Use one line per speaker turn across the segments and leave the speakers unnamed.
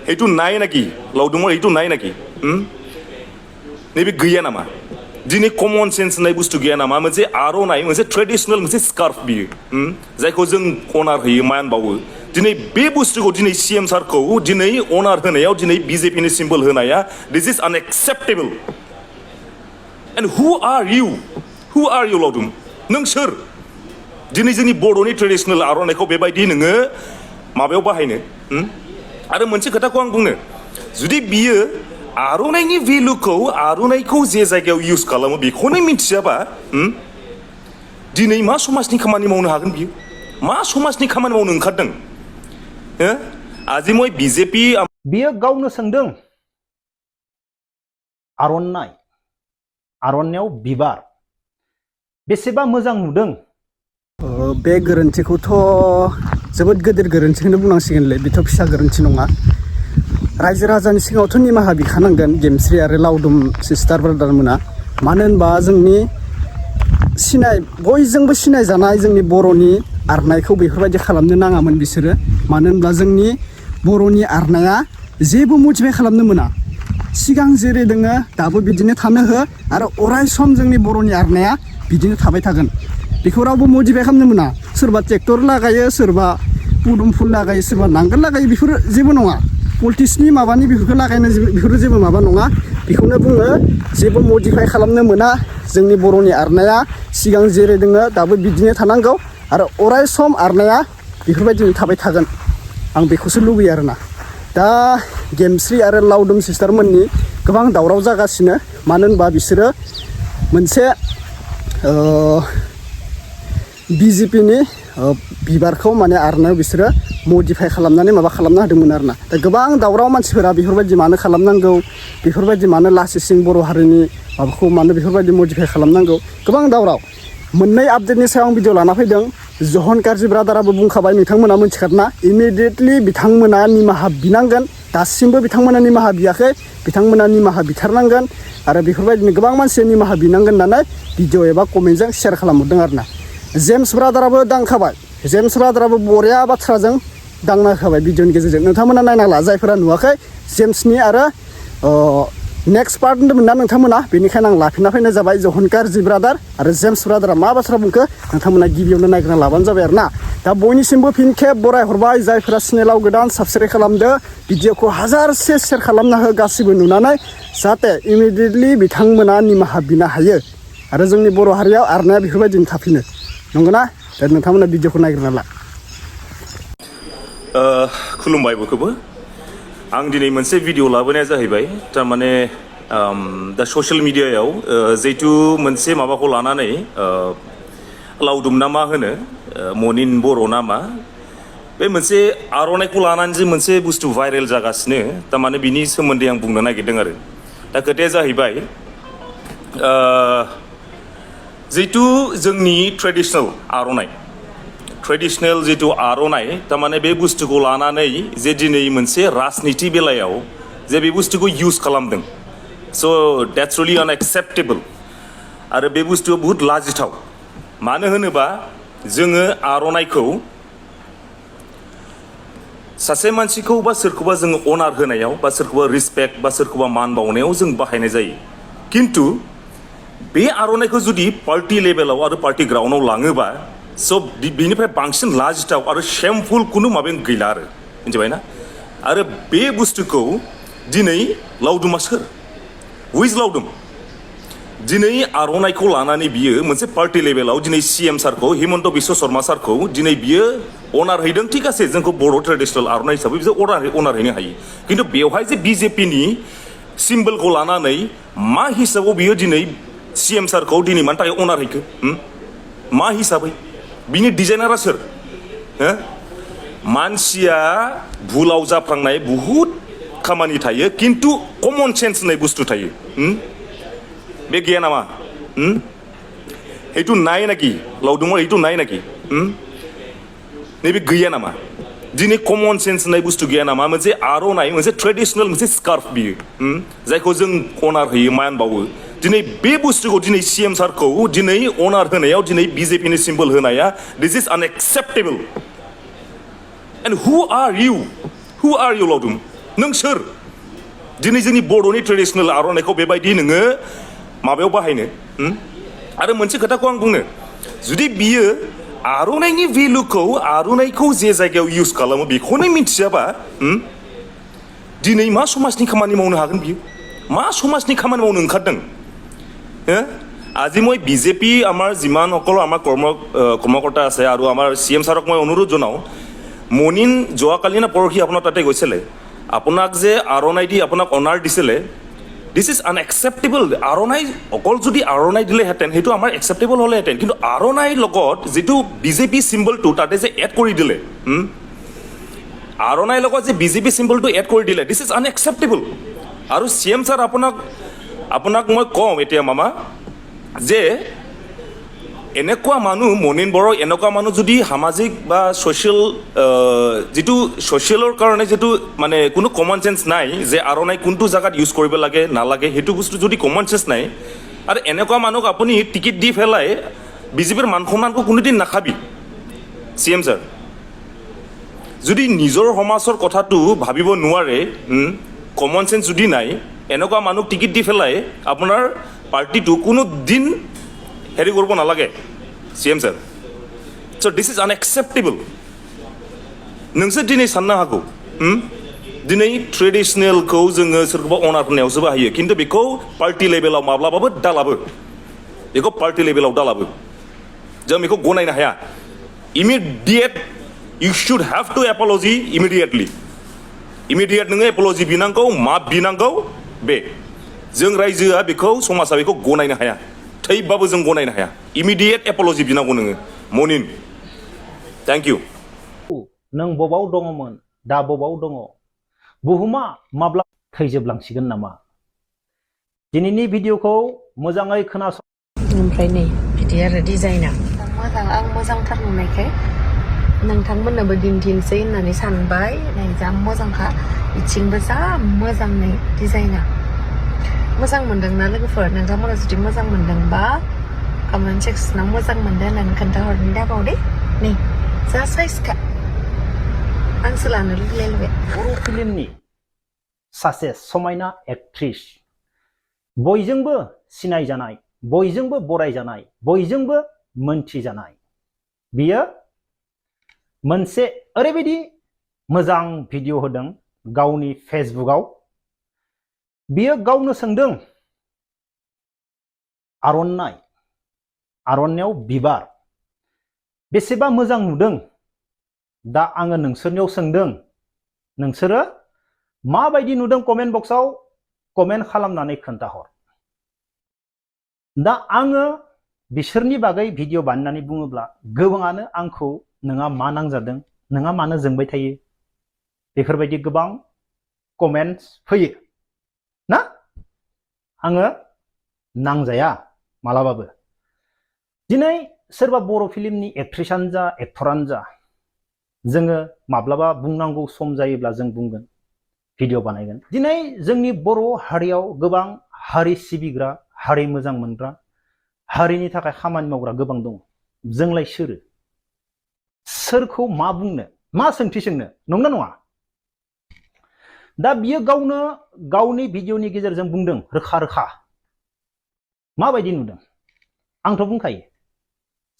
itu naik lagi, Laodum itu naik lagi. Ini gaya nama. Dini common sense naik bustu gaya nama. Macam arnai, macam traditional, macam scarf biu. Jadi kau jeng onar hiu main bau. Dini be bustu kau dini CM sar kau, dini onar henaya, dini BJP ni symbol henaya. This is unacceptable. And who are you? Who are you, Laodum? Neng sir. Dini jeni bodo ni traditional arnai kau bebai di nenge, mabeau bahai ne. Ada macam kata kau anggung ne. Jadi biu arnai ni value kau, arnai kau je jaga use kalau mau biku ni minta siapa? Dini mas sumas ni kamani mau nahakan biu. Mas sumas ni kamani mau nengkadeng. Azimoy BJP
बियो गावनो सोंदों आर'नाइ आर'नाइयाव बिबार बेसेबा मोजां नुदों
बे गोरोन्थिखौथ' जोबोद गिदिर गोरोन्थिखौनो बुंनांसिगोनलै बेथ' फिसा गोरोन्थि नङा रायजो राजानि सिगाङावथ' निमाहा बिखानांगोन गेमस्रि आरो लावदुम सिस्टार ब्रादार मोना मानो होनबा जोंनि बयजोंबो सिनायजानाय जोंनि बर'नि आरनाइखौ बेफोरबायदि खालामनो नाङामोन बिसोरो मानो होनब्ला जोंनि बर'नि आरनाइया जेबो मडिफाइ खालामनो मोना सिगां जेरै दोङो दाबो बिदिनो थानो हो आरो अराय सम जोंनि बर'नि आरनाइया बिदिनो थाबाय थागोन बेखौ रावबो मडिफाइ खालामनो मोना सोरबा ट्रेक्टर लागायो सोरबा पुदुम फुल लागायो सोरबा नांगोल लागायो बेफोर जेबो नङा पलिटिक्सनि माबानि बेफोरखौ लागायनो बेफोर जेबो माबा नङा बेखौनो बुङो जेबो मडिफाइ खालामनो मोना जोंनि बर'नि आरनाइया सिगां जेरै दोङो दाबो बिदिनो थानांगौ आरो अराय सम आरनाइया बेफोरबायदिनो थाबाय थागोन आं बेखौसो लुबैयो आरोना दा गेमस्रि आरो लावदुम सिस्टारमोननि गोबां दावराव जागासिनो मानो होनबा बिसोरो मोनसे बिजेपिनि बिबारखौ माने आरनायाव बिसोरो मडिफाइ खालामनानै माबा खालामना होदोंमोन आरोना दा गोबां दावराव मानसिफोरा बेफोरबायदि मानो खालामनांगौ बेफोरबायदि मानो लासै सिं बर' हारिनि माबाखौ मानो बेफोरबायदि मडिफाइ खालामनांगौ गोबां दावराव मोननै आपडेटनि सायाव आं भिडिअ लाना फैदों जहनकारजि ब्रादाराबो बुंखाबाय नोंथांमोना मिथिखादोंना इमिडियेटलि बिथांमोना निमाहा बिनांगोन दासिमबो बिथांमोना निमाहा बियाखै बिथांमोना निमाहा बिथारनांगोन आरो बेफोरबायदिनो गोबां मानसिया निमाहा बिनांगोन होननानै भिडिअ एबा कमेन्टजों शेयार खालामहरदों आरोना जेम्स ब्रादाराबो दांखाबाय जेम्स ब्रादाराबो बरिया बाथ्राजों दांना होखाबाय भिडिअनि गेजेरजों नोंथांमोना नायना ला जायफोरा नुवाखै जेम्सनि आरो नेक्स्ट पार्ट होन्दोंमोन ना नोंथांमोना बेनिखायनो आं लाफिनना फैनाय जाबाय जहनकारजि ब्रादार आरो जेम्स ब्रादारा मा बाथ्रा बुंखो नोंथांमोना गिबियावनो नायग्रोना लाबानो जाबाय आरोना दा बयनिसिमबो फिन खेब बराय हरबाय जायफोरा चेनेलाव गोदान साबस्क्राइब खालामदो भिडिअखौ हाजारसे शेयार खालामना हो गासिबो नुनानै जाहाथे इमिडियेटलि बिथांमोना निमाहा बिनो हायो आरो जोंनि बर' हारियाव आरनाइया बेफोरबायदिनो थाफिनो नंगौना दा नोंथांमोना भिडिअखौ नायग्रोना ला
खुलुमबाय बयखौबो आं दिनै मोनसे भिडिअ लाबोनाया जाहैबाय थारमाने दा ससियेल मिडियायाव जिहेतु मोनसे माबाखौ लानानै लावदुम ना मा होनो मनिन बर' ना मा बे मोनसे आर'नाइखौ लानानै जे मोनसे बुस्थु भाइरेल जागासिनो थारमाने बिनि सोमोन्दै आं बुंनो नागिरदों आरो दा खोथाया जाहैबाय जिहेतु जोंनि ट्रेडिसनेल आर'नाइ ट्रेडिसनेल जितु आर'नाइ थारमाने बे बुस्थुखौ लानानै जे दिनै मोनसे राजनिति बेलायाव जे बे बुस्थुखौ इउज खालामदों स' द्याट्स रियेलि आनएक्सेप्टेबल आरो बे बुस्थुआ बुहुत लाजिथाव मानो होनोबा जोङो आर'नाइखौ सासे मानसिखौ बा सोरखौबा जोङो अनार होनायाव बा सोरखौबा रिसपेक्ट बा सोरखौबा मान बावनायाव जों बाहायनाय जायो खिन्थु बे आर'नाइखौ जुदि पार्टि लेभेलाव आरो पार्टि ग्राउन्डआव लाङोबा स' बिनिफ्राय बांसिन लाजिथाव आरो शेमफुल खुनु माबायानो गैला आरो मिथिबायना आरो बे बुस्थुखौ दिनै लावदुमा सोर हुइज लावदुम दिनै आर'नाइखौ लानानै बियो मोनसे पार्टि लेभेलाव दिनै CM सारखौ हिमन्त बिश्व शर्मा सारखौ दिनै बियो अनार हैदों थिग আছে जोंखौ बर' ट्रेडिसनेल आर'नाइ हिसाबै बिसोर अनार हैनो हायो खिन्थु बेवहाय जे बिजेपिनि सिम्बलखौ लानानै मा हिसाबाव बियो दिनै CM सारखौ दिनै मानि थाखाय अनार हैखो मा हिसाबै बिनि डिजाइनारा सोर मानसिया भुलाव जाफ्लांनाय बुहुत खामानि थायो खिन्थु कमन सेन्स होननाय बुस्थु थायो बे गैया नामा এইটো নাই নাকি লাউডুমৰ এইটো নাই নাকি नैबे गैया नामा दिनै कमन सेन्स होननाय बुस्थु गैया नामा मोनसे आर'नाइ मोनसे ट्रेडिसनेल मोनसे स्कार्फ बियो जायखौ जों अनार होयो मान बावो दिनै बे बुस्थुखौ दिनै CM सारखौ दिनै अनार होनायाव दिनै बिजेपिनि सिम्बल होनाया दिस इज आनएक्सेप्टेबल एन्ड हु आर इउ लावदुम नों सोर दिनै जोंनि बर'नि ट्रेडिशनेल आर'नाइखौ बेबायदि नोङो माबायाव बाहायनो आरो मोनसे खोथाखौ आं बुंनो जुदि बियो आर'नाइनि भेलुखौ आर'नाइखौ जे जायगायाव इउज खालामो बेखौनो मिथियाबा दिनै मा समाजनि खामानि मावनो हागोन बियो मा समाजनि खामानि मावनो ओंखारदों আজি মই বিজেপি আমাৰ যিমান অকল আমাৰ কৰ্মকৰ্তা আছে আৰু আমাৰ CM ছাৰক মই অনুৰোধ জনাওঁ মনিন যোৱাকালি না পৰহি আপোনাৰ তাতে গৈছিলে আপোনাক যে আৰনাই দি আপোনাক অনাৰ দিছিলে দিছ ইজ আনএক্সেপ্টেবল আৰনাই অকল যদি আৰনাই দিলেহেঁতেন সেইটো আমাৰ একচেপ্টেবল হ'লেহেঁতেন কিন্তু আৰনাইৰ লগত যিটো বিজেপি চিম্বলটো তাতে যে এড কৰি দিলে আৰনাইৰ লগত যে বিজেপি চিম্বলটো এড কৰি দিলে দিছ ইজ আনএক্সেপ্টেবল আৰু CM ছাৰ আপোনাক মই কওঁ এতিয়া মামা যে এনেকুৱা মানুহ মনিন বড়ো এনেকুৱা মানুহ যদি সামাজিক বা ছ'চিয়েল যিটো ছ'চিয়েলৰ কাৰণে যিটো মানে কোনো কমন চেঞ্চ নাই যে আৰনাই কোনটো জেগাত ইউজ কৰিব লাগে নালাগে সেইটো বস্তু যদি কমন চেঞ্চ নাই আৰু এনেকুৱা মানুহক আপুনি টিকেট দি পেলাই বিজেপিৰ মান সন্মানকো কোনোদিন নাখাবি CM ছাৰ যদি নিজৰ সমাজৰ কথাটো ভাবিব নোৱাৰে কমন চেঞ্চ যদি নাই এনেকুৱা মানুহক টিকেট দি পেলাই আপোনাৰ পাৰ্টিটো কোনো দিন হেৰি কৰিব নালাগে CM ছাৰ চ' দিছ ইজ আনএক্সেপ্টেবল नोंसोर दिनै साननो हागौ दिनै ट्रेडिशनेलखौ जोङो सोरखौबा अनार होनायावसो बाहायो खिन्थु बेखौ पार्टि लेभेलाव माब्लाबाबो दालाबो बेखौ पार्टि लेभेलाव दालाबो जों बेखौ गनायनो हाया immediate you should have to apology immediate नोङो apology बिनांगौ माफ बिनांगौ बे जों रायजोआ बेखौ समाजा बेखौ गनायनो हाया थैबाबो जों गनायनो हाया immediate apology बिनांगौ नोङो मनिन थैंक यू
नों बबाव दङमोन दा बबाव दङ बुहुमा माब्ला थैजोबलांसिगोन नामा दिनैनि भिडिअखौ मोजाङै खोनासं
ओमफ्राय नै बिदि आरो डिजाइना मोजां आं मोजांथार नुनायखाय नोंथांमोननोबो दिन्थिनोसै होननानै सानबाय नै जा मोजांखा इथिंबो जा मोजां नै डिजाइना मोजां मोनदोंना लोगोफोर नोंथांमोना जुदि मोजां मोनदोंबा कमेन्ट सेक्सनाव मोजां मोनदों होननानै खोन्थाहरनो दाबाव दे नै जा साइजखा आंसो लानो लुगैलायबाय
बर' फिल्मनि सासे समायना एक्ट्रिस बयजोंबो सिनायजानाय बयजोंबो बरायजानाय बयजोंबो मोनथिजानाय बियो मोनसे ओरैबायदि मोजां भिडिअ होदों गावनि फेसबुकआव बियो गावनो सोंदों आर'नाइयाव बिबार बेसेबा मोजां नुदों दा आङो नोंसोरनियाव सोंदों नोंसोरो माबायदि नुदों कमेन्ट बक्सआव कमेन्ट खालामनानै खोन्थाहर दा आङो बिसोरनि बागै भिडिअ बानायनानै बुङोब्ला गोबाङानो आंखौ नोंहा मा नांजादों नोंहा मानो जोंबाय थायो बेफोरबायदि गोबां कमेन्ट्स फैयो ना आङो नांजाया मालाबाबो दिनै सोरबा बर' फिल्मनि एक्ट्रिसानो जा एक्टरानो जा जोङो माब्लाबा बुंनांगौ सम जायोब्ला जों बुंगोन भिडिअ बानायगोन दिनै जोंनि बर' हारियाव गोबां हारि सिबिग्रा हारि मोजां मोनग्रा हारिनि थाखाय खामानि मावग्रा गोबां दङ जोंलाय सोरखौ मा बुंनो मा सोंथि सोंनो नंगौना नङा दा बियो गावनो गावनि भिडिअनि गेजेरजों बुंदों रोखा रोखा माबायदि नुदों आंथ' बुंखायो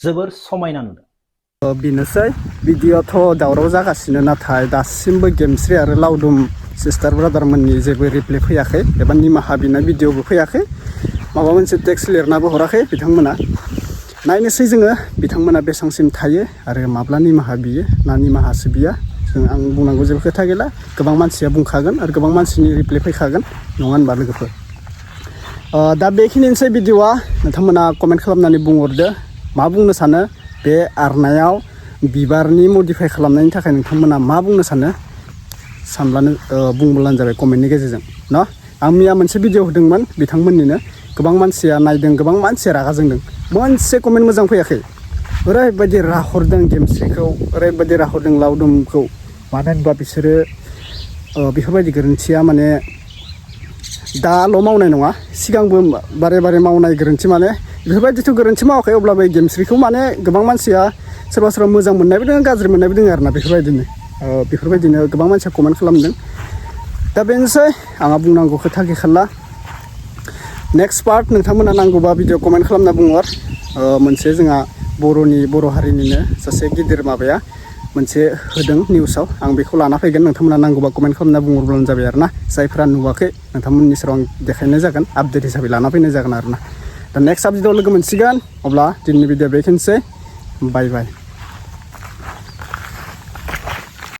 जोबोर समायना नुदों
बेनोसै भिडिअ'थ' दावराव जागासिनो नाथाय दासिमबो गेमस्रि आरो लावदुम सिस्टार ब्रादारमोननि जेबो रिप्लाइ फैयाखै एबा निमाहा बिनाय भिडिअ'बो फैयाखै माबा मोनसे टेक्स्ट लिरनाबो हराखै बिथांमोना नायनोसै जोङो बिथांमोना बेसांसिम थायो आरो माब्ला निमाहा बियो ना निमाहासो बिया आं बुंनांगौ जेबो खोथा गैला गोबां मानसिया बुंखागोन आरो गोबां मानसिनि रिप्लाइ फैखागोन नङा होनबा लोगोफोर दा बेखिनिसै भिडिअ'आ नोंथांमोना कमेन्ट खालामनानै बुंहरदो मा बुंनो सानो बे आरनायाव बिबारनि मडिफाइ खालामनायनि थाखाय नोंथांमोना मा बुंनो सानो सानब्लानो बुंब्लानो जाबाय कमेन्टनि गेजेरजों न आं मैया मोनसे भिडिअ होदोंमोन बिथांमोननिनो गोबां मानसिया नायदों गोबां मानसिया रागा जोंदों मोनसे कमेन्ट मोजां फैयाखै ओरैबायदि राहरदों गेमस्रिखौ ओरैबायदि राहरदों लावदुमखौ मानो होनबा बिसोरो बेफोरबायदि गोरोन्थिया माने दाल' मावनाय नङा सिगांबो बारे बारे मावनाय गोरोन्थि माने बेफोरबायदिथ' गोरोन्थि मावाखै अब्लाबो गेमस्रिखौ माने गोबां मानसिया सोरबा सोरबा मोजां मोननायबो दङ गाज्रि मोननायबो दङ आरोना बेफोरबायदिनो गोबां मानसिया कमेन्ट खालामदों दा बेनोसै आंहा बुंनांगौ खोथा गैखाला नेक्स्ट पार्ट नोंथांमोना नांगौबा भिडिअ कमेन्ट खालामना बुंहर मोनसे जोंहा बर' हारिनिनो सासे गिदिर माबाया मोनसे होदों निउसाव आं बेखौ लाना फैगोन नोंथांमोना नांगौबा कमेन्ट खालामना बुंहरब्लानो जाबाय आरो ना जायफोरा नुवाखै नोंथांमोननि सेराव आं देखायनाय जागोन आपडेट हिसाबै लाना फैनाय जागोन आरो ना दा नेक्स्ट आपडेटआव लोगो मोनसिगोन अब्ला दिनैनि भिडिअ बेखिनिसै बाय बाय